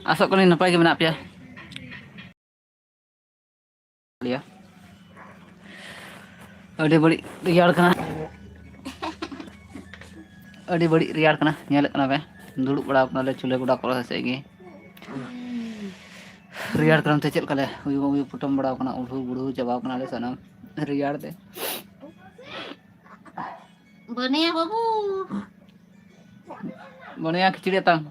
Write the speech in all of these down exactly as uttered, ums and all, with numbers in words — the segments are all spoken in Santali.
ᱟᱥᱚᱜ ᱠᱟᱹᱱᱟᱹᱧ ᱱᱟᱯᱟᱭ ᱜᱮ ᱢᱮᱱᱟᱜ ᱯᱮᱭᱟ᱾ ᱟᱹᱰᱤ ᱵᱟᱹᱲᱤᱡ ᱨᱮᱭᱟᱲ ᱠᱟᱱᱟ᱾ ᱟᱹᱰᱤ ᱵᱟᱹᱲᱤᱡ ᱨᱮᱭᱟᱲ ᱠᱟᱱᱟ, ᱧᱮᱞᱮᱫ ᱠᱟᱱᱟ ᱯᱮ᱾ ᱫᱩᱲᱩᱵ ᱵᱟᱲᱟ ᱠᱟᱱᱟᱞᱮ ᱪᱩᱞᱦᱟᱹ ᱜᱚᱰᱟ ᱠᱚᱨᱮ ᱥᱮᱫ ᱜᱮ᱾ ᱨᱮᱭᱟᱲ ᱠᱟᱱᱟ ᱛᱮ ᱪᱮᱫ ᱞᱮᱠᱟᱞᱮ ᱩᱭᱩ ᱩᱭᱩ ᱯᱚᱴᱚᱢ ᱵᱟᱲᱟ ᱠᱟᱱᱟ, ᱩᱞᱦᱩ ᱵᱩᱲᱦᱩ ᱪᱟᱵᱟᱣ ᱠᱟᱱᱟᱞᱮ ᱥᱟᱱᱟᱢ ᱨᱮᱭᱟᱲ ᱛᱮ᱾ ᱵᱟᱹᱱᱤᱭᱟ ᱵᱟᱹᱵᱩ᱾ ᱵᱟᱹᱱᱤᱭᱟ ᱠᱷᱤᱪᱲᱤ ᱟᱛᱟᱝ᱾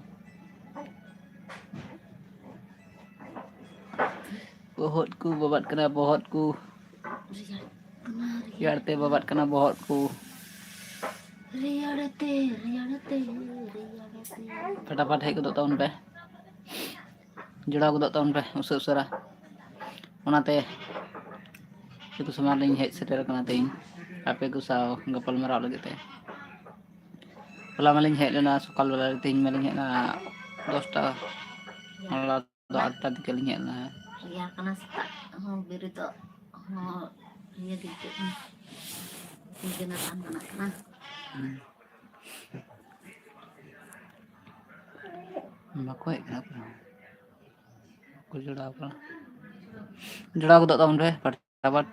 ᱵᱚᱦᱚᱫ ᱠᱚ ᱵᱟᱵᱟᱫ ᱠᱟᱱᱟ, ᱵᱚᱦᱚᱫ ᱠᱚ᱾ ᱨᱮᱭᱟᱲ ᱠᱟᱱᱟ, ᱨᱮᱭᱟᱲ ᱨᱮᱭᱟᱲ ᱛᱮ ᱵᱟᱵᱟᱫ ᱠᱟᱱᱟ ᱵᱚᱦᱚᱫ ᱠᱚ᱾ ᱨᱮᱭᱟᱲ ᱛᱮ, ᱨᱮᱭᱟᱲ ᱛᱮ, ᱨᱮᱭᱟᱲ ᱛᱮ᱾ ᱯᱷᱟᱴᱟᱯᱷᱟᱴ ᱦᱮᱡ ᱜᱚᱫᱚᱜ ᱛᱟᱵᱚᱱ ᱯᱮ, ᱡᱚᱲᱟᱣ ᱜᱚᱫᱚᱜ ᱛᱟᱵᱚᱱ ᱯᱮ ᱩᱥᱟᱹᱨᱟ ᱩᱥᱟᱹᱨᱟ᱾ ᱚᱱᱟᱛᱮ ᱟᱯᱮ ᱠᱚ ᱥᱟᱢᱟᱝ ᱨᱮᱧ ᱦᱮᱡ ᱥᱮᱴᱮᱨ ᱟᱠᱟᱱᱟ ᱛᱮᱦᱮᱧ, ᱟᱯᱮ ᱠᱚ ᱥᱟᱶ ᱜᱟᱯᱟᱞ ᱢᱟᱨᱟᱣ ᱞᱟᱹᱜᱤᱫ ᱛᱮ᱾ ᱦᱚᱞᱟ ᱢᱟᱞᱤᱧ ᱦᱮᱡ ᱞᱮᱱᱟ ᱥᱚᱠᱟᱞ ᱵᱮᱞᱟ ᱨᱮ, ᱛᱮᱦᱮᱧ ᱢᱟᱞᱤᱧ ᱦᱮᱡ ᱮᱱᱟ ᱫᱚᱥᱴᱟ, ᱦᱚᱞᱟ ᱫᱚ ᱟᱴᱴᱟ ᱫᱤᱠᱮ ᱞᱤᱧ ᱦᱮᱡ ᱞᱮᱱᱟ᱾ ᱨᱮᱭᱟᱲ ᱠᱟᱱᱟ, ᱥᱮᱛᱟᱜ ᱦᱚᱸ ᱵᱮᱨᱮᱫᱚᱜ ᱦᱚᱸ ᱤᱭᱟᱹ ᱜᱮ ᱟᱹᱭᱠᱟᱹᱜ ᱠᱟᱱᱟ, ᱩᱫᱽᱜᱟᱹᱨ ᱵᱟᱝ ᱜᱟᱱᱚᱜ ᱠᱟᱱᱟ᱾ ᱦᱩᱸ᱾ ᱵᱟᱠᱚ ᱦᱮᱡ ᱠᱟᱱᱟ ᱚᱠᱚᱭ ᱦᱚᱸ᱾ ᱵᱟᱠᱚ ᱡᱚᱲᱟᱣ ᱠᱟᱱᱟ᱾ ᱡᱚᱲᱟᱣ ᱜᱚᱫᱚᱜ ᱛᱟᱵᱚᱱ ᱯᱮ ᱯᱷᱟᱴᱟᱯᱷᱟᱴ᱾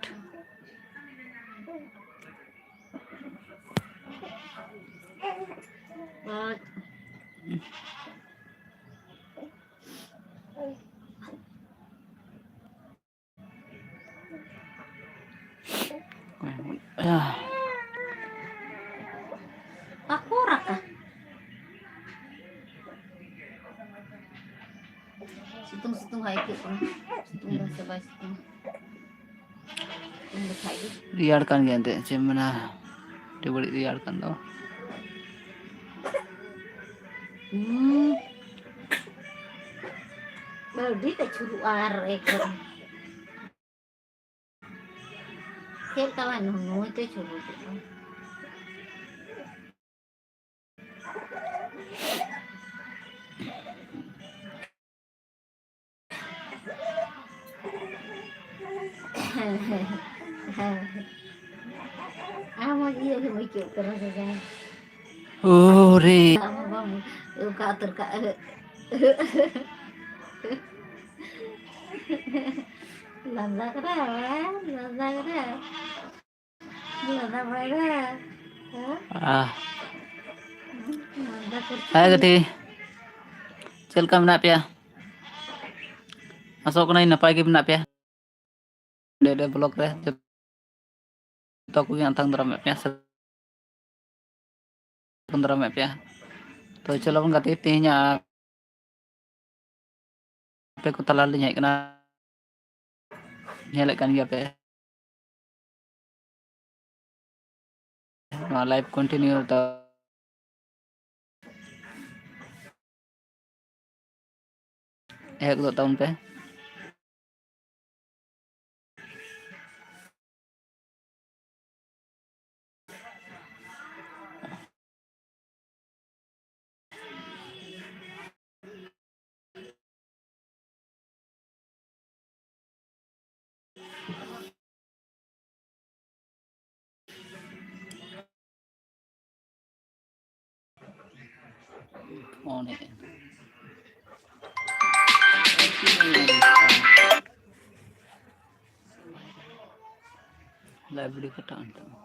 ᱟᱨ ᱵᱟᱠᱚ ᱨᱟᱜᱟ᱾ ᱥᱤᱛᱩᱝ ᱥᱤᱛᱩᱝ ᱦᱚᱸ ᱟᱹᱭᱠᱟᱹᱜ ᱠᱟᱱᱟ᱾ ᱥᱤᱛᱩᱝ ᱫᱚ ᱥᱮ ᱵᱟᱭ ᱥᱤᱛᱩᱝ? ᱥᱤᱛᱩᱝ ᱞᱮᱠᱷᱟᱡ ᱜᱮ᱾ ᱨᱮᱭᱟᱲ ᱠᱟᱱ ᱜᱮᱭᱟ ᱮᱱᱛᱮᱫ, ᱪᱮᱫ ᱮᱢ ᱢᱮᱱᱟ, ᱟᱹᱰᱤ ᱵᱟᱹᱲᱤᱡ ᱨᱮᱭᱟᱲ ᱠᱟᱱ ᱫᱚ᱾ ᱦᱩᱸ᱾ ᱟᱹᱰᱤ ᱛᱮ ᱪᱷᱩᱨᱩᱜᱼᱟ ᱟᱨ ᱮᱠᱫᱚᱢ᱾ ᱪᱮᱫ ᱞᱮᱠᱟ ᱵᱟᱝ ᱱᱩᱭ ᱛᱮ ᱪᱷᱩᱨᱩ ᱠᱮᱫᱟ᱾ ᱟᱢ ᱦᱚᱸ ᱤᱭᱟᱹ ᱜᱮᱢ ᱟᱹᱭᱠᱟᱹᱣ ᱠᱟᱱᱟ ᱥᱮ ᱪᱮᱫ? ᱳ ᱨᱮ᱾ ᱟᱢ ᱦᱚᱸ ᱵᱟᱢ ᱚᱱᱠᱟ ᱩᱛᱟᱹᱨ ᱠᱟᱜ᱾ ᱞᱟᱸᱫᱟ ᱠᱟᱱᱟ, ᱞᱟᱸᱫᱟ ᱠᱟᱱᱟ᱾ ᱞᱟᱸᱫᱟ ᱵᱟᱲᱟᱭ ᱫᱟ᱾ ᱦᱮᱸ? ᱟᱦ᱾ ᱞᱟᱸᱫᱟ ᱠᱟᱱᱟ᱾ ᱦᱮᱸ ᱜᱟᱛᱮ, ᱪᱮᱫ ᱞᱮᱠᱟ ᱢᱮᱱᱟᱜ ᱯᱮᱭᱟ? ᱟᱥᱚᱜ ᱠᱟᱹᱱᱟᱹᱧ ᱱᱟᱯᱟᱭ ᱜᱮ ᱢᱮᱱᱟᱜ ᱯᱮᱭᱟ᱾ ᱰᱮ ᱰᱮ ᱵᱞᱚᱜ ᱨᱮ ᱡᱚᱛᱚ ᱠᱚᱜᱮ ᱟᱛᱟᱝ ᱫᱟᱨᱟᱢᱮᱫ ᱯᱮᱭᱟ ᱥᱮ ᱟᱛᱟᱝ ᱫᱟᱨᱟᱢᱮᱫ ᱯᱮᱭᱟ᱾ ᱛᱚ ᱪᱚᱞᱚ ᱵᱚᱱ ᱜᱟᱛᱮ, ᱛᱮᱦᱮᱧ ᱟᱯᱮ ᱠᱚ ᱛᱟᱞᱟ ᱨᱮᱞᱤᱧ ᱦᱮᱡ ᱠᱟᱱᱟ, ᱧᱮᱞᱮᱫ ᱠᱟᱱ ᱜᱮᱭᱟ ᱯᱮ᱾ ᱱᱚᱣᱟ live continue ᱫᱚ ᱮᱦᱚᱵ ᱜᱚᱫ ᱛᱟᱵᱚᱱ ᱯᱮ᱾ ᱯᱷᱳᱱ ᱦᱮᱡ ᱮᱱ᱾ live video ᱠᱟᱴᱟᱜ ᱮᱱ ᱛᱟᱢᱟ᱾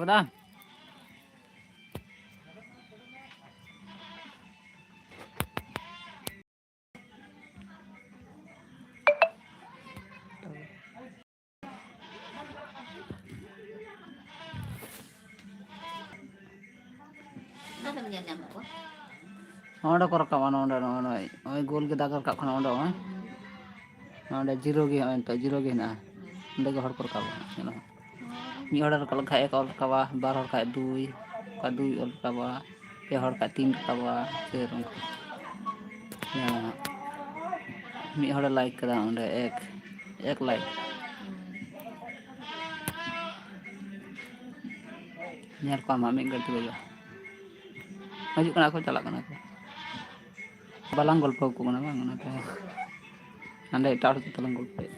ᱠᱮᱫᱟ᱾ ᱚᱠᱟ ᱨᱮᱢ ᱧᱮᱞ ᱧᱟᱢᱮᱫ ᱠᱚᱣᱟ? ᱱᱚᱸᱰᱮ ᱠᱚ ᱨᱟᱠᱟᱵᱼᱟ, ᱱᱚᱸᱰᱮ, ᱱᱚᱜᱼᱚᱭ, ᱱᱚᱜᱼᱚᱭ, ᱱᱚᱜᱼᱚᱭ ᱜᱳᱞ ᱜᱮ ᱫᱟᱜᱽ ᱨᱟᱠᱟᱵ ᱠᱟᱱᱟ, ᱚᱸᱰᱮ, ᱱᱚᱜᱼᱚᱭ᱾ ᱱᱚᱸᱰᱮ ᱡᱤᱨᱳ ᱜᱮ, ᱱᱚᱜᱼᱚᱭ ᱱᱤᱛᱚᱜ ᱡᱤᱨᱳ ᱜᱮ ᱦᱮᱱᱟᱜᱼᱟ᱾ ᱚᱸᱰᱮ ᱜᱮ ᱦᱚᱲ ᱠᱚ ᱨᱟᱠᱟᱵᱼᱟ, ᱧᱮᱞᱚᱜᱼᱟ᱾ ᱢᱤᱫ ᱦᱚᱲᱮ ᱨᱟᱠᱟᱵ ᱞᱮᱠᱷᱟᱡ ᱮᱠ ᱚᱞ ᱨᱟᱠᱟᱵᱼᱟ, ᱵᱟᱨ ᱦᱚᱲ ᱠᱷᱟᱡ ᱫᱩᱭ, ᱚᱱᱠᱟ ᱫᱩᱭ ᱚᱞ ᱨᱟᱠᱟᱵᱼᱟ, ᱯᱮ ᱦᱚᱲ ᱠᱷᱟᱡ ᱛᱤᱱ ᱨᱟᱠᱟᱵᱼᱟ, ᱯᱷᱤᱨ ᱚᱱᱠᱟ᱾ ᱧᱮᱞᱚᱜᱼᱟ᱾ ᱢᱤᱫ ᱦᱚᱲᱮ ᱞᱟᱭᱤᱠ ᱠᱟᱫᱟ ᱚᱸᱰᱮ ᱮᱠ, ᱮᱠ ᱞᱟᱭᱤᱠ᱾ ᱧᱮᱞ ᱠᱚᱣᱟᱢ ᱦᱟᱸᱜ ᱢᱤᱫ ᱜᱷᱟᱹᱲᱤᱡ ᱛᱮ ᱦᱤᱡᱩᱜᱼᱟ᱾ ᱦᱤᱡᱩᱜ ᱠᱟᱱᱟ ᱠᱚ, ᱪᱟᱞᱟᱜ ᱠᱟᱱᱟ ᱠᱚ᱾ ᱵᱟᱞᱟᱝ ᱜᱚᱞᱯᱚ ᱟᱠᱚ ᱠᱟᱱᱟ ᱵᱟᱝ, ᱚᱱᱟᱛᱮ ᱦᱟᱸᱰᱮ ᱮᱴᱟᱜ ᱦᱚᱲ ᱥᱟᱛᱮ ᱞᱟᱝ ᱜᱚᱞᱯᱚᱭᱮᱫ᱾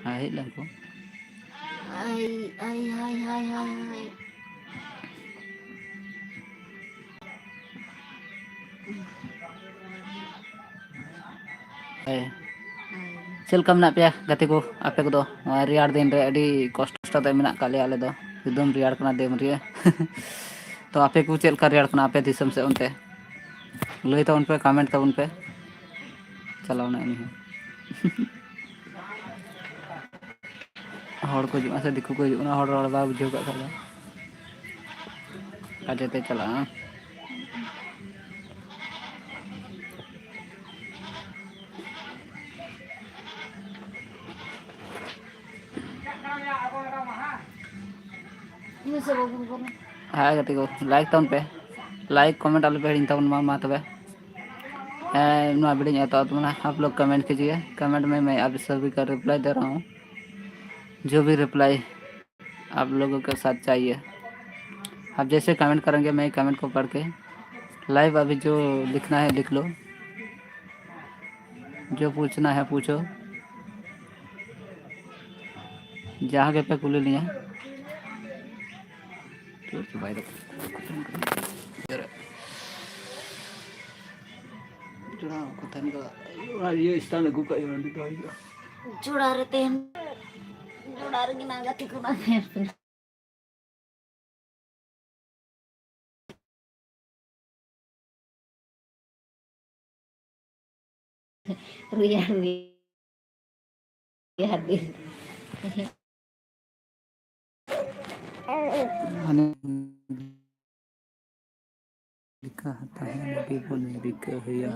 ᱦᱮᱸ, ᱦᱮᱡ ᱞᱮᱱ ᱠᱚ᱾ ᱟᱭ, ᱟᱭ, ᱦᱟᱭ, ᱦᱟᱭ, ᱦᱟᱭ, ᱦᱟᱭ᱾ ᱦᱮᱸ᱾ ᱪᱮᱫ ᱞᱮᱠᱟ ᱢᱮᱱᱟᱜ ᱯᱮᱭᱟ ᱜᱟᱛᱮ ᱠᱚ? ᱟᱯᱮ ᱠᱚᱫᱚ ᱱᱚᱣᱟ ᱨᱮᱭᱟᱲ ᱫᱤᱱ ᱨᱮ ᱟᱹᱰᱤ ᱠᱚᱥᱴᱚ ᱛᱮ ᱢᱮᱱᱟᱜ ᱟᱠᱟᱫ ᱞᱮᱭᱟ ᱟᱞᱮ ᱫᱚ, ᱮᱠᱫᱚᱢ ᱨᱮᱭᱟᱲ ᱠᱟᱱᱟ ᱫᱮᱢ ᱨᱮ᱾ ᱛᱚ ᱟᱯᱮ ᱠᱚ ᱪᱮᱫ ᱞᱮᱠᱟ ᱨᱮᱭᱟᱲ ᱠᱟᱱᱟ ᱟᱯᱮ ᱫᱤᱥᱚᱢ ᱥᱮᱫ ᱚᱱᱛᱮ? ᱞᱟᱹᱭ ᱛᱟᱵᱚᱱ ᱯᱮ, ᱠᱚᱢᱮᱱᱴ ᱛᱟᱵᱚᱱ ᱯᱮ᱾ ᱪᱟᱞᱟᱣᱱᱟ ᱩᱱᱤ ᱦᱚᱸ᱾ ᱦᱚᱲ ᱠᱚ ᱦᱤᱡᱩᱜᱼᱟ ᱥᱮ ᱫᱤᱠᱩ ᱠᱚ ᱦᱤᱡᱩᱜ ᱠᱟᱱᱟ, ᱦᱚᱲ ᱨᱚᱲ ᱵᱟᱭ ᱵᱩᱡᱷᱟᱹᱣ ᱠᱟᱜ ᱠᱷᱟᱡ ᱫᱚ ᱟᱡ ᱛᱮ ᱪᱟᱞᱟᱜᱼᱟ᱾ ᱦᱮᱸ ᱜᱟᱛᱮ ᱠᱚ, ᱞᱟᱭᱤᱠ ᱛᱟᱵᱚᱱ ᱯᱮ, ᱞᱟᱭᱤᱠ ᱠᱚᱢᱮᱱᱴ ᱟᱞᱚ ᱯᱮ ᱦᱤᱲᱤᱧ ᱛᱟᱵᱚᱱ ᱢᱟ᱾ ᱢᱟ ᱛᱚᱵᱮ, ᱦᱮᱸ, ᱱᱚᱣᱟ ᱵᱷᱤᱰᱤᱭᱳᱧ ᱮᱛᱚᱦᱚᱵ ᱛᱟᱵᱚᱱᱟ, ᱟᱯ ᱞᱳᱜ ᱠᱚᱢᱮᱱᱴ ᱠᱤᱡᱤᱭᱮ, ᱠᱚᱢᱮᱱᱴ ᱢᱮ, ᱢᱮ ᱟᱯ ᱥᱚᱵᱷᱤ ᱠᱟ ᱨᱤᱯᱞᱟᱭ ᱫᱮ ᱨᱟᱦᱟ ᱦᱩᱸ, ᱡᱳ ᱵᱷᱤ ᱨᱤᱯᱞᱟᱭ ᱟᱯ ᱞᱳᱜ ᱠᱮ ᱥᱟᱛ ᱪᱟᱦᱤᱭᱮ, ᱟᱯ ᱡᱮᱥᱮ ᱠᱚᱢᱮᱱᱴ ᱠᱟᱨᱮᱸᱜᱮ, ᱢᱮ ᱠᱚᱢᱮᱱᱴ ᱠᱚ ᱯᱟᱲ ᱠᱮ, ᱞᱟᱭᱤᱵᱷ ᱟᱵᱷᱤ ᱡᱳ ᱞᱤᱠᱷᱱᱟ ᱦᱮ ᱞᱤᱠᱷ ᱞᱳ᱾ ᱡᱚ ᱯᱩᱪᱷᱱᱟ ᱦᱮ ᱯᱩᱪᱷᱚ, ᱡᱟᱦᱟᱸ ᱜᱮᱯᱮ ᱠᱩᱞᱤ ᱞᱤᱧᱟ᱾ ᱡᱚᱲᱟ ᱠᱚ ᱛᱟᱦᱮᱱ ᱠᱟᱱᱟ, ᱚᱱᱟ ᱤᱭᱟᱹ ᱥᱴᱮᱱᱰ ᱟᱹᱜᱩ ᱠᱟᱜ ᱦᱩᱭᱩᱜᱼᱟ, ᱚᱸᱰᱮ ᱫᱚᱦᱚᱭ ᱦᱩᱭᱩᱜᱼᱟ᱾ ᱡᱚᱲᱟ ᱨᱮ ᱛᱟᱦᱮᱱ᱾ ᱚᱲᱟᱜ ᱨᱮᱜᱮ ᱢᱮᱱᱟᱜ ᱜᱟᱛᱮ ᱠᱚ ᱵᱟᱝ ᱧᱮᱞ ᱯᱮ᱾ ᱨᱮᱭᱟᱲ ᱨᱮᱭᱟᱲ ᱫᱤᱱ᱾ ᱦᱟᱱᱮ ᱞᱮᱠᱟ ᱛᱟᱦᱮᱱ ᱜᱮᱵᱚᱱ ᱨᱤᱠᱟᱹᱭᱟ᱾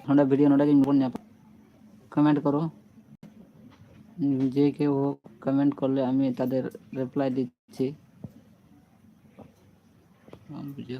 ᱱᱚᱰᱮ video ᱱᱚᱰᱮ ᱜᱮ ᱵᱚᱱ ᱧᱟᱯᱟᱢ᱾ Comment ᱠᱚᱨᱚ, যে কেউ হোক, comment করলে আমি তাদের reply দিচ্ছি। বুঝে